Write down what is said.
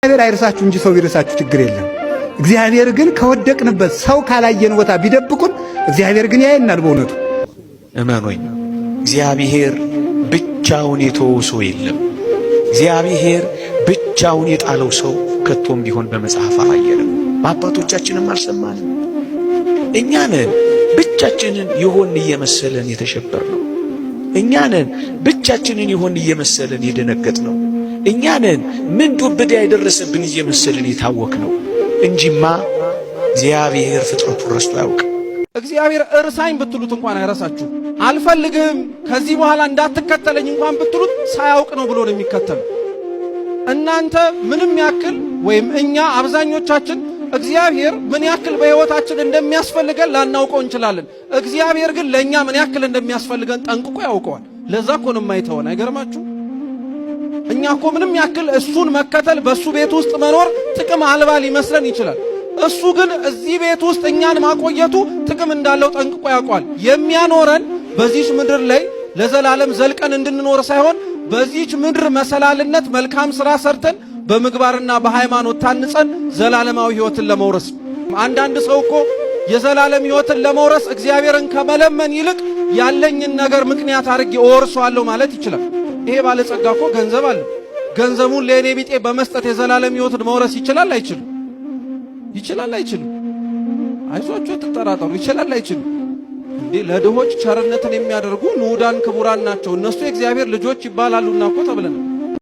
እግዚአብሔር አይርሳችሁ እንጂ ሰው ቢረሳችሁ ችግር የለም። እግዚአብሔር ግን ከወደቅንበት ሰው ካላየን ቦታ ቢደብቁን እግዚአብሔር ግን ያየናል። በእውነቱ እመኖኝ፣ እግዚአብሔር ብቻውን የተወው ሰው የለም። እግዚአብሔር ብቻውን የጣለው ሰው ከቶም ቢሆን በመጽሐፍ አላየንም፣ በአባቶቻችንም አልሰማንም። እኛ ነን ብቻችንን የሆን እየመሰለን የተሸበርነው። እኛ ነን ብቻችንን የሆን እየመሰለን የደነገጥነው። እኛ ነን ምን ዱብዳ የደረሰብን እየመሰለን የታወክነው እንጂማ እግዚአብሔር ፍጥረቱን ረስቶ አያውቅም። እግዚአብሔር እርሳኝ ብትሉት እንኳን አይረሳችሁ። አልፈልግህም ከዚህ በኋላ እንዳትከተለኝ እንኳን ብትሉት ሳያውቅ ነው ብሎ ነው የሚከተሉ። እናንተ ምንም ያክል ወይም እኛ አብዛኞቻችን እግዚአብሔር ምን ያክል በሕይወታችን እንደሚያስፈልገን ላናውቀው እንችላለን። እግዚአብሔር ግን ለእኛ ምን ያክል እንደሚያስፈልገን ጠንቅቆ ያውቀዋል። ለዛ እኮ ነው የማይተወን። አይገርማችሁ? እኛ እኮ ምንም ያክል እሱን መከተል በእሱ ቤት ውስጥ መኖር ጥቅም አልባ ሊመስለን ይችላል። እሱ ግን እዚህ ቤት ውስጥ እኛን ማቆየቱ ጥቅም እንዳለው ጠንቅቆ ያውቀዋል። የሚያኖረን በዚች ምድር ላይ ለዘላለም ዘልቀን እንድንኖር ሳይሆን በዚች ምድር መሰላልነት መልካም ስራ ሰርተን በምግባርና በሃይማኖት ታንጸን ዘላለማዊ ሕይወትን ለመውረስ። አንዳንድ ሰው እኮ የዘላለም ሕይወትን ለመውረስ እግዚአብሔርን ከመለመን ይልቅ ያለኝን ነገር ምክንያት አድርጌ እወርሰዋለሁ ማለት ይችላል። ይሄ ባለጸጋ እኮ ገንዘብ አለው። ገንዘቡን ለእኔ ቢጤ በመስጠት የዘላለም ሕይወትን መውረስ ይችላል አይችልም? ይችላል አይችልም? አይዟችሁ አትጠራጠሩ። ይችላል አይችልም? እንዴ ለድሆች ቸርነትን የሚያደርጉ ንዑዳን ክቡራን ናቸው፣ እነሱ የእግዚአብሔር ልጆች ይባላሉና እኮ ተብለናል።